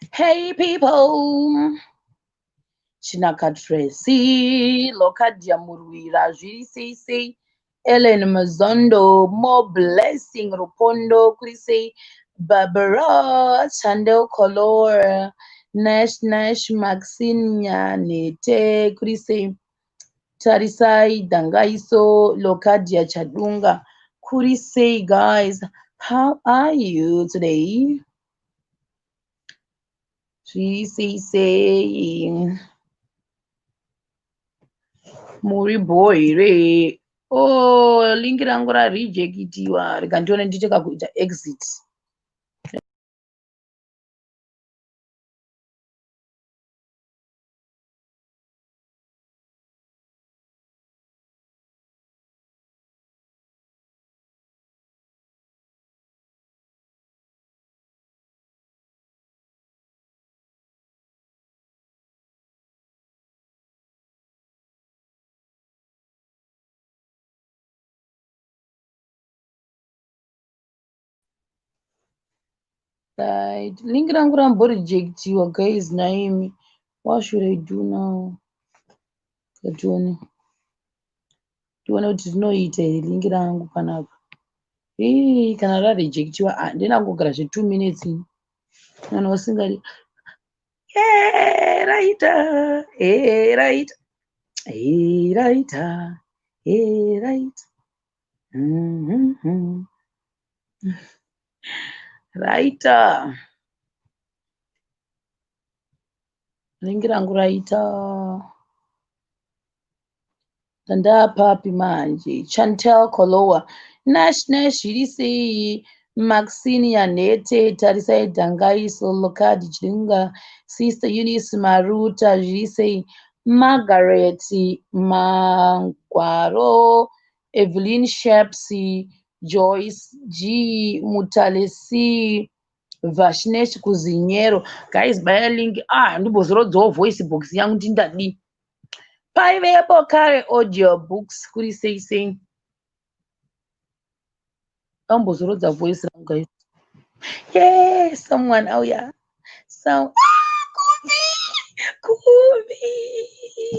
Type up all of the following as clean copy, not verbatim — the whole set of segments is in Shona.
Hey people. Chinaka Tracy, Locadia Murwira, zviri sei sei, Ellen Mazondo, More Blessing Rupondo, kuri sei, Barbara, Chandel Color, Nash Nash, Maxine Nyanete, kuri sei, Tarisai Dangaiso, Locadia Chadunga, kuri sei guys, how are you today? Zviri sei sei? Muri bho here? Oh, link rangu rarejectiwa. Rega ndione ndiite kakuita exit. Right. Link rangu ramborejectiwa guys naimi. What should I do now? Tione. Tione kuti rinoita here link rangu panapa. Ii kana rarejectiwa ah, ndinangogara zve 2 minutes ini. Kana usingadi. Eh, raita. Eh, raita. Eh, raita. Eh, raita. Raita. Link rangu raita. Ndandapapi manje? Chantel Kolowa. Nash Nash zviri sei? Maxine Yanete, Tarisai Dangaiso, Lokadi Chidunga, Sister Eunice Maruta, zviri sei? Margaret Mangwaro, Evelyn Shapsi, Joyce G, Mutale C, Vashnesh Kuzinyero. Guys, baya link. Ah, ndimbozorodzawo voice box yangu ndindadii. Paivepo kare audio books kuri sei sei. Ambozorodza voice rangu guys. Yeah, someone auya. So, ah, Kumbi!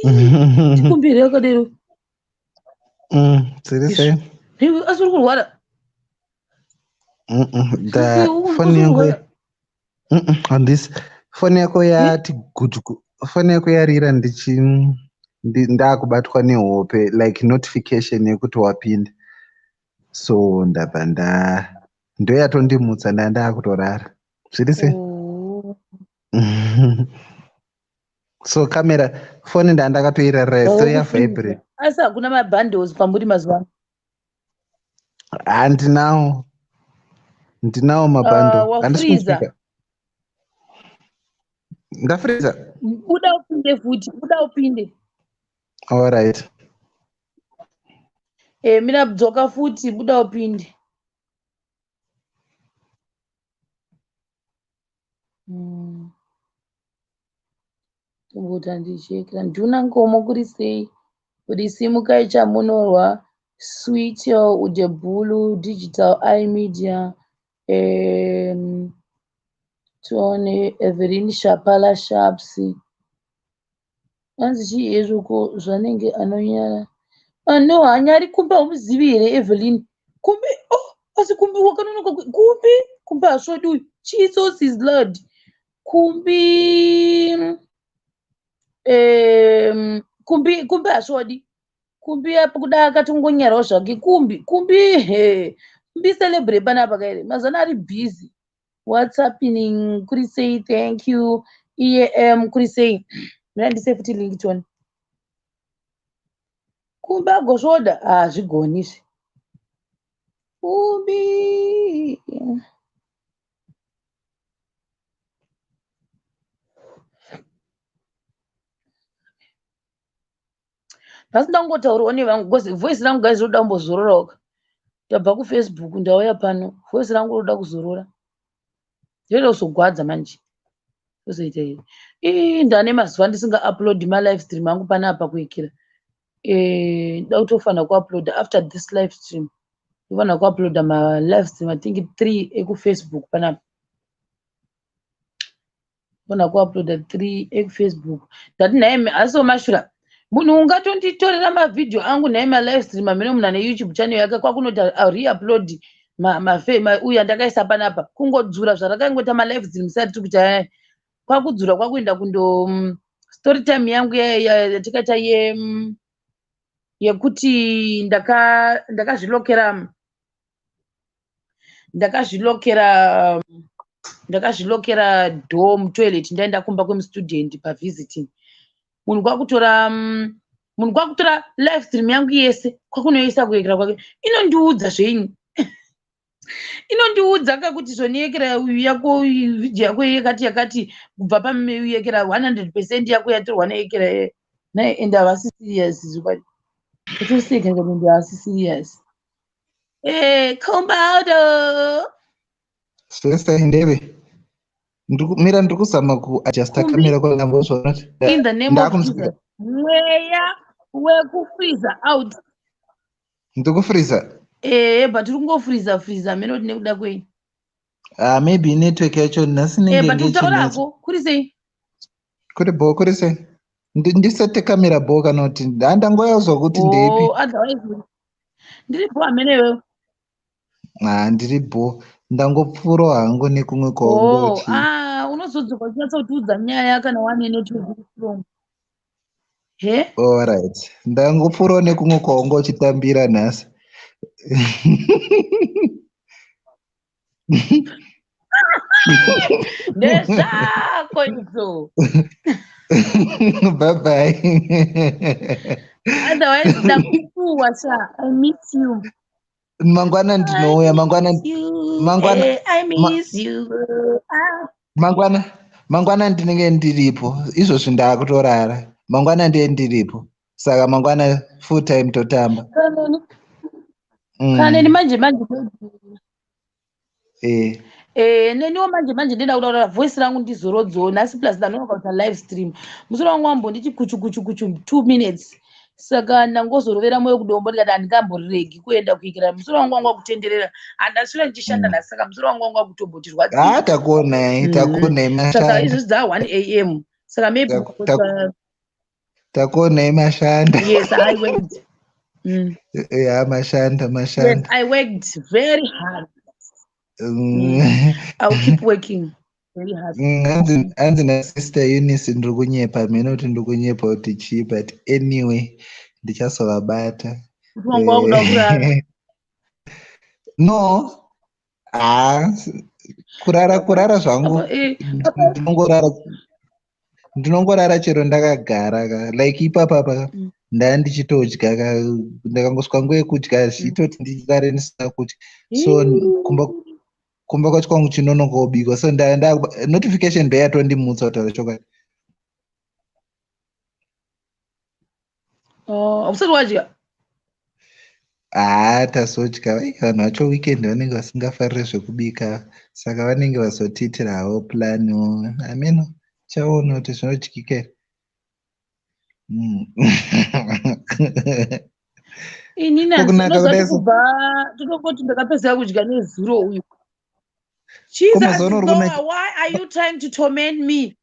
Kumbi! Chikumbire yakadero. Dziri sei? Iwe asi uri kurwara. Da foni yangu handisi foni yako yati gutuku foni yako yarira ndichi ndakubatwa nehope like notification yekuti wapinda so ndabva nda ndoyatondimutsa nda ndakutorara zviri sei? Oh. So kamera foni nda ndakatoirarira so yavibrate. Asi hakuna mabundles pamburi mazuva ano. Handinawo, ndinawo mabundle. Handisi Wafreezer. kusvika. Ndafreezer. Buda upinde futi, buda upinde. Alright. Eh, mina dzoka futi, buda upinde. Tomboti handichekera. Nduna Nkomo kuri sei? Kuti simukai chamunorwa. Sweetel Udebulu, Digital iMedia, tione Evelyn Shapala Sharps. Hanzi chii izvo zvanenge anonyara. Ah, no, hanyari kumba haumuzivi here Evelyn? Kumbi, oh, asi kumbi wakanonoka kumbi, kumbi hasvodi uyu. Jesus is Lord. Kumbi, kumbi, kumbi hasvodi. Kumbi apo kuda akatongonyarawo zvake. Kumbi, kumbi, he. Kumbi celebrate panapa kaere. Mazana ari busy. What's happening? Kuri sei, thank you. EAM, kuri sei. Mina ndise futi link tione. Kumbi agosvoda? Ah, zvigoni izvi. Kumbi. Nhasi ndangotaurawo nevangu because voice rangu guys roda kumbozororawo ka. Ndabva kuFacebook ndauya pano. Voice rangu roda kuzorora. Rinoda kuzogwadza manje. Tozoita here? Ii ndane mazuva ndisinga upload ma live stream angu panapa kuikira. Eh, nda kutofanira kuuploada after this live stream. Ndofanira kuuploada ma live stream I think 3 ekuFacebook panapa. Fona kuuploada 3 ekuFacebook. Ndati nhaimi, asi mashura, munhu ungatonditorera mavhidhiyo angu nhaimi, malive stream amene munhu ane YouTube channel yake, kwakunoti reupload uyu andakaisa panapa, kungodzura zvarakangoita malive stream sati tiri kuita aya, kwakudzura, kwakuenda kundo story time yangu yatikaita yekuti ndakazvilokera door mutoilet. Ndaenda kumba kwemustudent pavisiting, munhu kwakutora live stream yangu yese, kwakunoisa kuekera kwake. Inondiudza zveini, inondiudza kakuti zvoniekera uyu yako, vhidhiyo yako yakati yakati, kubva pamuyekera 100% yako yatorwa neekera naye. Ende havasi serious zvokwadi, kutoseka kuti havasi serious. Kombaudo. Sesa ndeve mira, ndiri kuzama kuadjusta kamera kwandambozvaona. In the name of Jesus, mweya wekufreeza out. Ndiri kufreeza. But uri kungofreeza freeza, mene kuti nekuda kwei. Ah, maybe network yacho nhasi inenge. But utaurako, kuri sei? Kuri bo, kuri sei? Ndisete kamera bo kana kuti handangoyazwa kuti ndeipi? Oh, otherwise ndiri bo amenewe. Ah, ndiri bo, ndangopfuurawo hangu nekumwe kwaungochi. Oh, ah, unozodzoka uchinyatsotiudza nyaya kana wane network strong, he. Alright, ndangopfuurawo nekumwe kwaunga uchitambira nhasi. Ndezvako izvo. Bye bye. Otherwise ndakusuwa sha, I miss you. Mangwana ndinouya, mangwana. Mangwana. I miss you. Ah. Mangwana ndinenge ndiripo. Izvozvi ndaakutorara, mangwana ndiye ndiripo, saka mangwana full time totamba. Kana neni manje manje. Eh. Neniwo manje manje ndenda kutaura voice rangu ndizorodzowo nhasi, plus ndanonoka kuita live stream. Musoro wangu wambonditi kuchu kuchu kuchu 2 minutes, saka ndangozorovera mwoyo kudombo, ndikati handingamboriregi kuenda kuikira. Musoro wangu wanga wakutenderera, handaswera ndichishanda nhasi, saka musoro wangu wanga wakutombotirwadza. Ah, takuonai, takuonai. Saka mashanda. Izvozvi dza 1 a.m., saka maybe Takuonai mashanda. Yes, I worked. Ya, mashanda. Yes. Mashanda. I worked very hard. I'll keep working very hard. Hanzi nasister Eunice ndiri kunyepa, mhene kuti ndiri kunyepa kuti chii, but anyway ndichazovabata. Kuti wanga wakuda kurara? No, ha, kurara zvangu. Apa, Ndinongorara chero ndakagara ka, like ipapapa ndaa ndichitodya ka, ndakangosvika nguva yekudya, zvichitoti ndirare ndisina kudya, so kumba kwacho kwangu chinonoka kubikwa, so nda notification ndo yatondimutsa, kutaura chokwadi. Oh, hausati wadya? Haa, tasodya. Ai, vanhu vacho weekend vanenge vasingafariri zvekubika, saka vanenge vazotiitira havo planiwo, ameno, chaona kuti zvinodyika here. Inini Kokunaka handinozati kudai kubva totongoti ndakapedzera kudya nezuro uyu. Ko Jesus. mazuva ano uri Noah, why are you trying to torment me?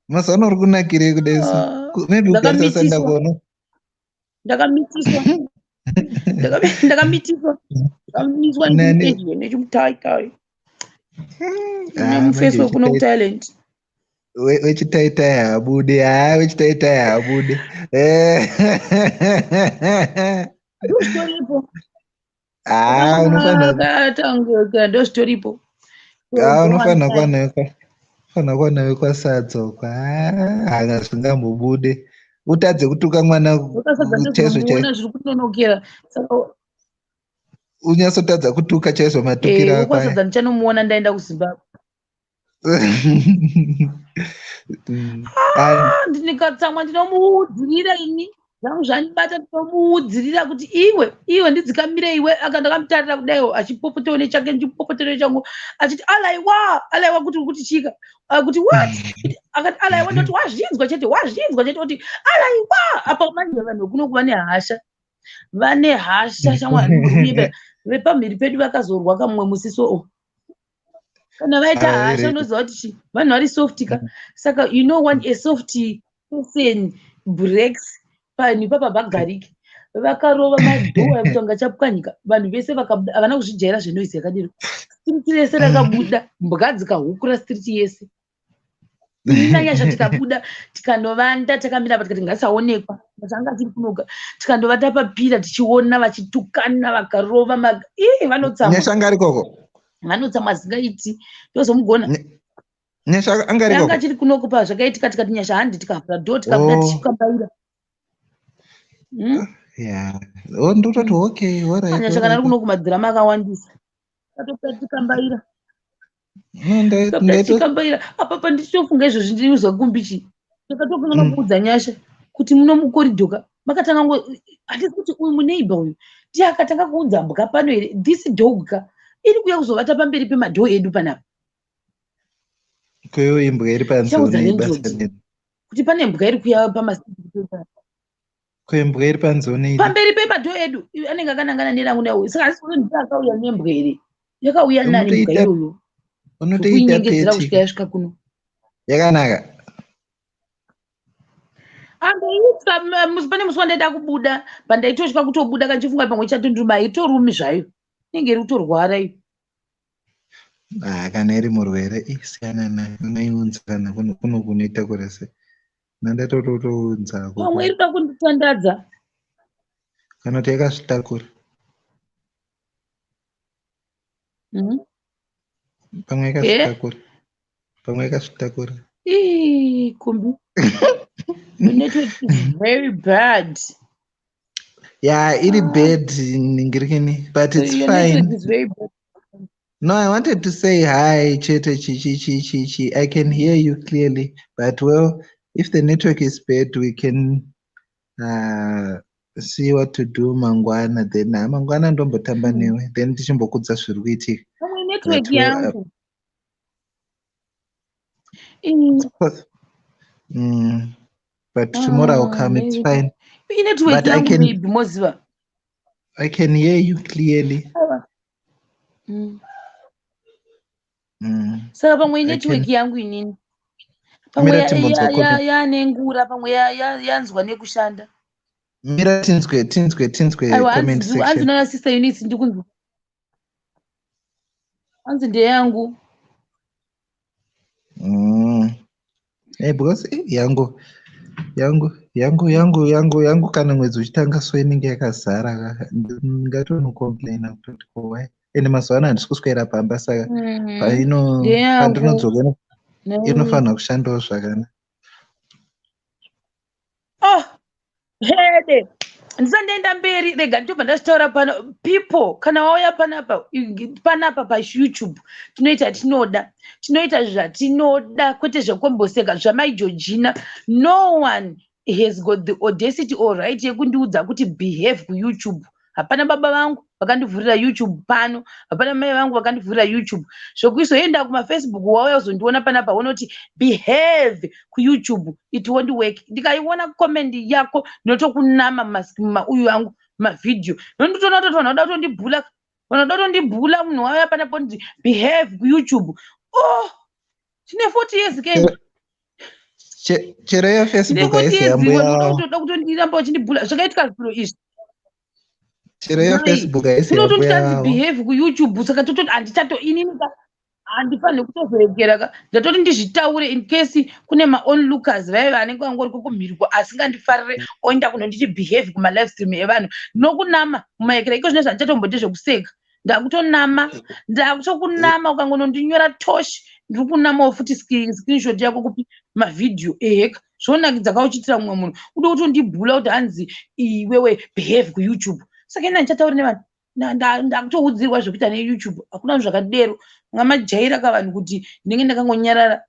Mazuva ano uri kunakirei kudai so? Ah, Maybe kugarisa. Ndakamitiswa. Sandakuona. Ndakamitiswa. Ndakamitiswa, ndakamitiswa. Nani? Ndedyo nechimutaitai. Ah, Nemufesi manje wekuno kuThailand. Wechitaitai haabude, haa, wechitaitai haabude. Ndozvitoripo. Haa, unofanira Katanga ndozvitoripo. Haa, unofanira kuwana wekwasadza uko. Haa, hanga zvingambobude utadze kutuka mwana. Wakasadza. Chaizvo chaizvo. Ndozvomuona zviri kunonokera, saka Unyatsotadza kutuka chaizvo matukiro ako aya. Wekwasadza ndichanomuona ndaenda kuZimbabwe. Ah, Ah, ndikatsamwa ndinomuudzirira ini zvangu zvandibata, ndinomuudzirira kuti iwe, iwe, ndidzikamire iwe. Aka ndakamutarira kudaiwo achipopotewo nechake, ndichipopotewo changu, achiti alaiwa, alaiwa, kuti chika. Ah, kuti what? Akati alaiwa, ndoti wazvinzwa chete, wazvinzwa chete, kuti alaiwa. Apa manje vanhu vekuno kuva nehasha, vane hasha shamwari. Vepamhiri pedu vakazorwa kamumwe musiso. Kana vaita hasha, unoziva kuti chi vanhu vari soft ka. Saka you know when a soft person breaks, panhu ipapa pagariki. Vakarova madoor ekuti anga achapwanyika. Vanhu vese vakabuda, havana kuzvijaira zvenoise yakadero. Street rese rakabuda, mbwa dzikahukura street yese. Ini naNyasha tikabuda, tikanovanda takamira pa, tikati ngatisaonekwa, anga tiri kunoga. Tikandovata papira tichiona vachitukana, vakarova ii, vanotsamwa. Nyasha anga arikoko? Vanotsamwa zingaiti, tozomugona. Nyasha anga arikoko? Anga achiri kunoko pazvakaitika. Tikati, "Nyasha, handi." Tikavhura door, tikabuda tichikambaira. Yeah, oh, ndototi okay, alright. Nyasha kana ari kunoku, madhirama akawandisa. Tatobuda tichikambaira. No, tichikambaira apa pandichitofunga izvozvi, ndinozwa kumbichi. Takatokanga kuudza Nyasha kuti muno mucorridor ka makatanga ngo, hatisi kuti uyu muneighbour uyu ndiye akatanga kuunza mbwa pano here? This dog ka iri kuuya kuzovata pamberi pemadoor edu panapa. Kweyo imbwa iri panze Chaudza une basa landlord neni? kuti pane mbwa iri kuuya pama Kwembwa iri panze uneidi? Pamberi pemadoor edu. Anenge akanangana nerangu neuyu, saka hasi kuti ndiye akauya nembwa here? Yakauya nani mbwa iyoyo? Unotoita Zvokuinyengedzera peti. kusvika yasvika kuno. Yakanaka. Andoitya. Pane musi wandaida kubuda, pandaitotya kutobuda kandichifunga pamwe ichatonduruma. Haitorumi zvayo, inenge iri kutorwara iyo. Ah, kana iri murwere, siyana nayo, unoiunza kana kuno kunoitakura sei? Nandatototounza. Pamwe iri kuda kunditandadza. Kana kuti yakazvitakura. Pamwe yakazvitakura, pamwe yakazvitakura. Ii, Kumbi, the network is very bad. Yeah, iri Ah. bad ningirikini, but it's Your fine. network is very bad. No, I wanted to say hi, chete chi chi chi chi chi. I can hear you clearly, but well, if the network is bad, we can see what to do mangwana. Then mangwana ndombotamba newe, then tichimbokudza zviri kuitika. Pamwe network But, well, yangu. Ii, But tomorrow I'll Ah, come. It's maybe. fine. Inetwork But I yangu can maybe, moziva. I can hear you clearly. Saka pamwe I network can. yangu inini, pamwe Mira timbonzwa comment. Yanengura, pamwe yanzwa nekushanda. Mira tinzwe, tinzwe, tinzwe Aiwa, comment hanzi section. nana Sister Units, ndikunzwa, hanzi ndeyangu. Hey, because yangu yangu yangu yangu yangu yangu kana mwedzi uchitanga so inenge yakazara ka. Ndingatonokomplaina kutoti ko why? Ende mazuva ano handisi kuswera pamba, saka paino Ndeyangu. pandinodzoka inofanira kushandawo zvakanaka. Oh, hede, ndisandienda mberi, rega nditobva ndazvitaura pano. People, kana wauya panapa, panapa paYouTube tinoita tinoda, tinoita zvatinoda, kwete zvekumboseka zvamaiGeorgina. No one has got the audacity or right yekundiudza kuti behave kuYouTube. Hapana baba vangu vakandivhurira YouTube pano, hapana mai vangu vakandivhurira YouTube zvokuizoenda kumaFacebook. Wauya kuzondiona panapa, unoti behave kuYouTube, it won't work. Ndikaiona comment yako, ndinotokunama mumauyu angu mavhidhiyo, nonditoona kutoti vanhu vada kutondibhula, vanhu vada kutondibhula. Munhu wauya panapo nditi behave kuYouTube. Oh, tine 40 years ke. Chero yeFacebook haisi yambuya. Kutoda kutondiramba uchindibhula, zvakaitika zviro izvi. Chero yeFacebook haisi yambuya. Unotonditanzi behave kuYouTube, saka tototi handichato inini handifaniri kutozoregera ka. Ndatoti ndizvitaure in case kune maonlookers vaive vanenge vangoriko kumhiriko asingandifarire, oenda kunonditi behave kumalive stream evanhu. Ndinokunama mumaekera iko zvino, zvandichatomboite zvekuseka, ndakutonama, ndakutokunama. Ukangonondinyora tosh, ndiri kunamawo futi screenshot yako kupi mavhidhiyo eheka. Zvonakidza kauchiitira mumwe munhu ude kutondibhula kuti hanzi iwewe behave kuYouTube. Saka ina ndichatauri nevanhu, ndakutoudzirwa zvekuita neYouTube. Hakuna zvakadero, ngamajaira ka vanhu kuti ndinenge ndakangonyarara.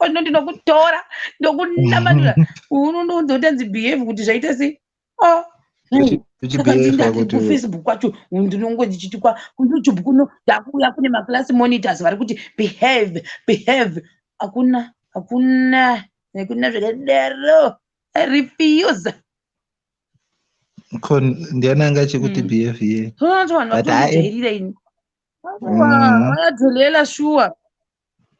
Ono ndinokutora, ndokunamanura, unondoudza kuti hanzi behave, kuti zvaita sei? Oh, kuFacebook kwacho ndinongo ndichiti kwa kuYouTube kuno ndakuuya kune maclass monitors vari kuti behave, behave. Hakuna, hakuna, hakuna zvakadaro. I refuse. Ko ndiani anga achikuti behave ye? Vanhu But vakutondijairira ini. Vayadhelela shuwa,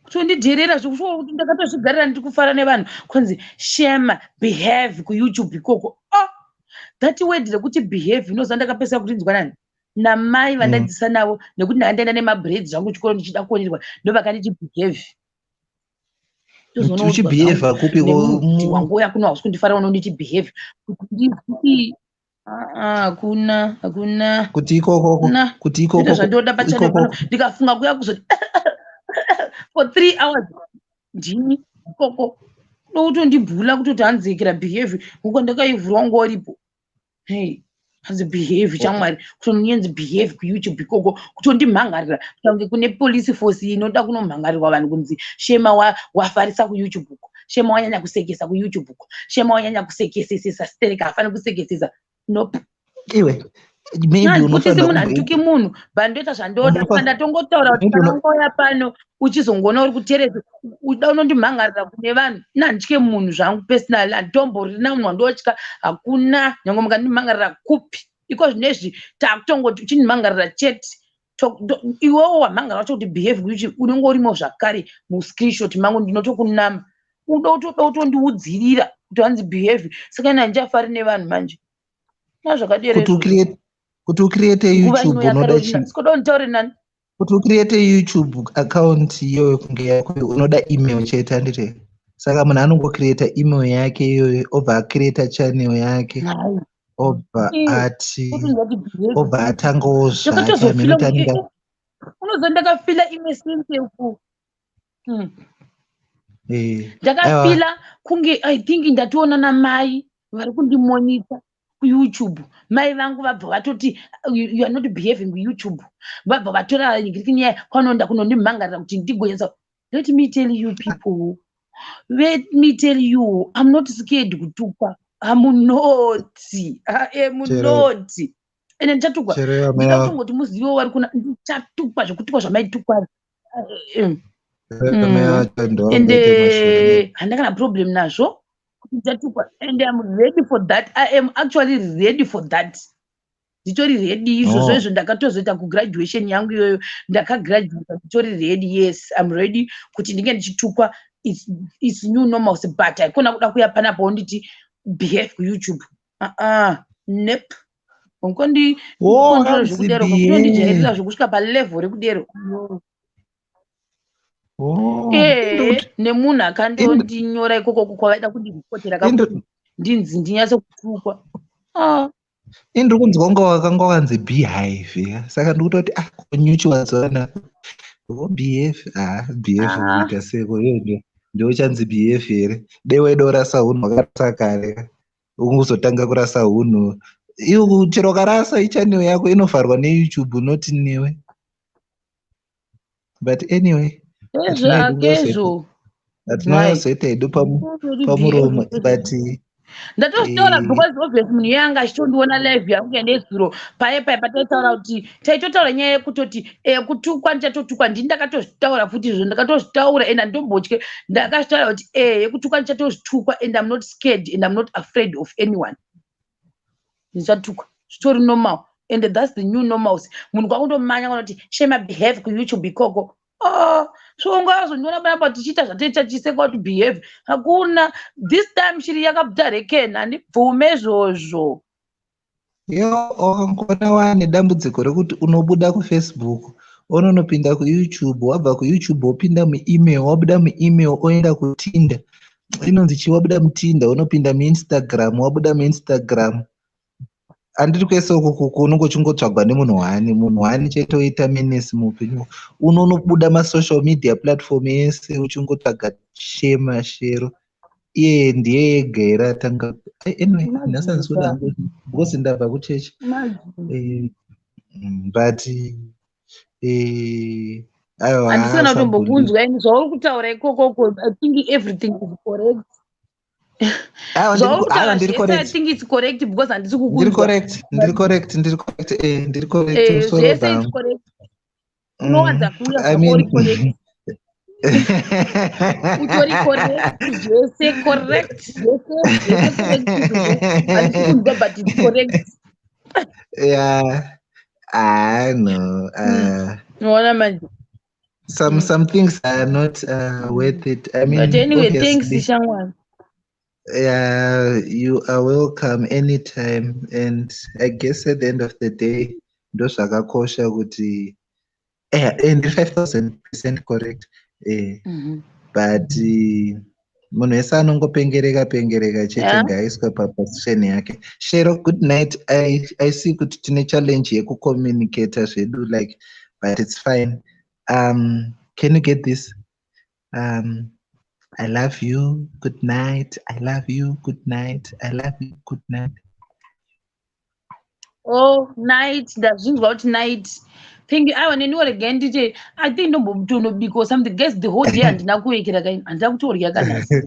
kutondidherera zvekushuwa kuti ndakatozvigarira ndiri kufara nevanhu, kwanzi "Shema, behave" kuYouTube ikoko. Oh, that word rekuti "behave", inoziva ndakapesa kurinzwa nani? Namai vandadzidzisa navo, nekuti ndanga ndaenda nemabraids zvangu kuchikoro ndichida kuonerwa, ndo vakanditi "behave". Uchibehave kupi? Nemunhu wanguya kuno, hausi kundifarira, unonditi "behave". Kuti hakuna, hakuna. Kuti ikoko, kuti ikoko. Zvandoda pachannel pano, ndikafunga kuya kuzoti for 3 hours ndini ikoko, nokutondibhula kutoti hanzikira "behave". Uko ndakaivhurwa ngoripo. Hey, hanzi "behave", chamwari, kutondinyenzi "behave" kuYouTube ikoko, kutondimhangarira kunge kune police force inoda kunomhangarirwa vanhu, kunzi "Shema wafarisa kuYouTube uko, Shema wanyanya kusekesa kuYouTube uko, Shema wanyanya kusekesesesa stereka, hafaniri kusekesesa." Nope. Iwe. Maybe munhu handituki munhu, but ndoita zvandoda. Saka ndatongotaura kuti panongouya pano uchizongoona uri kuteresa, uda unondimhangarira kune vanhu. Ina handitye munhu zvangu personally, handitomborina munhu wandotya, hakuna. Nyange mukandimhangarira kupi iko zvinezvi, takutongoti uchindimhangarira chete, iwewo wamhangara wacho kuti "behave", kuchi unenge urimo zvakare muscreenshot mangu, ndinotokunama. Uda kutoda kutondiudzirira kuti hanzi "behave". Saka ina handichafari nevanhu manje nazvakadero. Kuti ucreate YouTube unoda chii? Sikoda nditaure nani? Kuti ucreate YouTube account iyoyo kunge yako, unoda email chete, handiti? Saka munhu anongocreata email yake iyoyo, obva acreata channel yake, obva ati, obva atangawo zvake. Unoziva ndakafeela imwe sense yeku ndakafeela kunge, I think, ndatoona namai vari kundimonitor kuYouTube. Mai vangu vabva vatoti, "You are not behaving kuYouTube." Vabva vatora nyaya kwanoenda kunondimhangarira kuti ndigonyatsa. Let me tell you people, let me tell you, I'm not scared kutukwa. I'm not, I am not. Ende ndichatukwa, ndida kutongoti muzivo vari kuna, ndichatukwa zvekutukwa zvamaitukwa. Ende handina kana problem nazvo kuti ndichatukwa, and I'm ready for that. I am actually ready for that, nditori ready izvozvo. Izvo ndakatozoita kugraduation yangu iyoyo, ndakagraduata nditori ready. Yes, I'm ready kuti ndinge ndichitukwa. It's new normals, but haikona kuda kuya panapo wonditi "behave" kuYouTube. Aa, nep, unkondicontrol zvekudero, kunondijairira zvekusvika palevel rekudero. Ee, nemunhu akandondinyora ikoko kwavaida kundiripotera kakuti ndinzi ndinyatse kutukwa. Ini ndiri kunzwa kunge wakanga wakanzi "behave", saka ndiri kutoti, ah, nyuchi wadzona vo "behave". Ah, "behave" kuita seko iyo ndochanzi "behave" here? Dei waida kurasa hunhu, wakarasa kare. Ungozotanga kurasa hunhu iwo, chero ukarasa ichannel yako inovharwa neYouTube, not newe. But anyway, Ezvakezvo. Hatinozoita hedu pamuromo, but Ndatozvitaura because obvious munhu iye anga achitondiona live yangu yanezuro paye paye pataitaura kuti taitotaura nyaya yekutoti kutukwa ndichatotukwa. Ndini ndakatozvitaura futi izvo, ndakatozvitaura and handimbotye. Ndakazvitaura kuti yekutukwa ndichatozvitukwa, and I'm not scared and I'm not afraid of anyone. Ndichatukwa, zvitori normal, and that's the new normals. Munhu kwakundomanya kana kuti "Shema, behave" kuYouTube ikoko. Oh, so ungazondiona panapa tichiita zvatoita chiseka kuti "behave". Hakuna, this time shiri yakabvuta rekeni, handibvume izvozvo. Yo, wakangona wane dambudziko rekuti unobuda kuFacebook, unonopinda kuYouTube, wabva kuYouTube wopinda muemail, wabuda muemail oenda kuTinder, inonzi chii, wabuda muTinder unopinda muInstagram, wabuda muInstagram, handiri kwese uku kunonge uchingotsvagwa nemunhu one, munhu one chete oita menace muupenyu. Unonobuda masocial media platform ese uchingotsvaga Shema Shero, iye ndiye ega here atanga? Anyway, nhasi handisi kuda because ndabva kuchechi, but aiwa. Handisina kutombokunzwa ini zvauri kutaura ikokoko. I think everything is correct. Zvauri kutaura zvese, I think it's correct because handisi kukunzwa. Ndiri correct, ndiri correct, ndiri correct, ndiri correct. Zvese it's correct, unowanza kuuya zvako uri correct, utori correct, zvese correct, zvese zvese correct. Handisi kunzwa, but it's correct. Yeah, ah, no, Unoona manje. Some things are not worth it, I mean, But anyway, thanks, obviously. shamwari. Yeah, you are welcome anytime. And I guess at the end of the day, ndozvakakosha kuti and 5000% correct, but munhu wese anongopengereka pengereka chete ngaaiswe paposition yake. Shero, good night. I see kuti tine challenge yekucommunicata zvedu, like, but it's fine. Can you get this? I love you, good night. I love you, good night. I love you, good night. Oh, night. Ndazvinzwa kuti night. Thank you. Aiwa, neniwo regai ndite, I think ndombotonobika or something. Guys, the whole day handina kuwekera kai, handina kutorya kanhasi.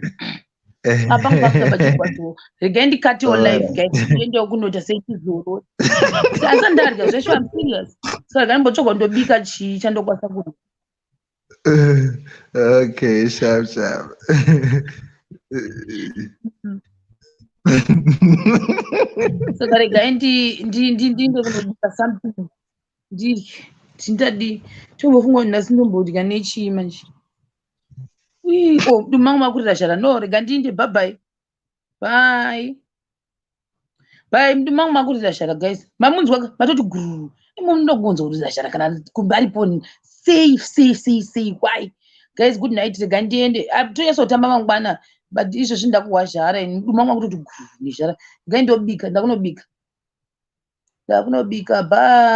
Apanga pafuta pachigwadziwo. Regai ndikatiwo live, guys. Ndiendewo kunoita seitizoro. Asi ndarya zvesho, I'm serious. So regai ndimbotsvagwa ndobika chii chandokwanisa kurya. Okay, sharp sharp. Saka regai ndiende kunobika something ndirye. Tindadi tombofunga kuti nhasi ndombodya nechii manje. Ui, oh, mudumbu mangu makurira zhara. No, rega ndiinde. Bye bye. Bye. Bye, mudumbu mangu makurira zhara, guys. Mamunzwa matoti gururu. Imo munogonza kurira zhara kana kumbe aripo sei sei sei sei? Why? Guys, good night. Rega ndiende. Ah, tonyasotamba mangwana. But izvozvi ndakuhwa zhara ini. Mudumbu mangu makutoti gururu nezhara. Regai ndobika, ndakunobika. Ndakunobika. Bye.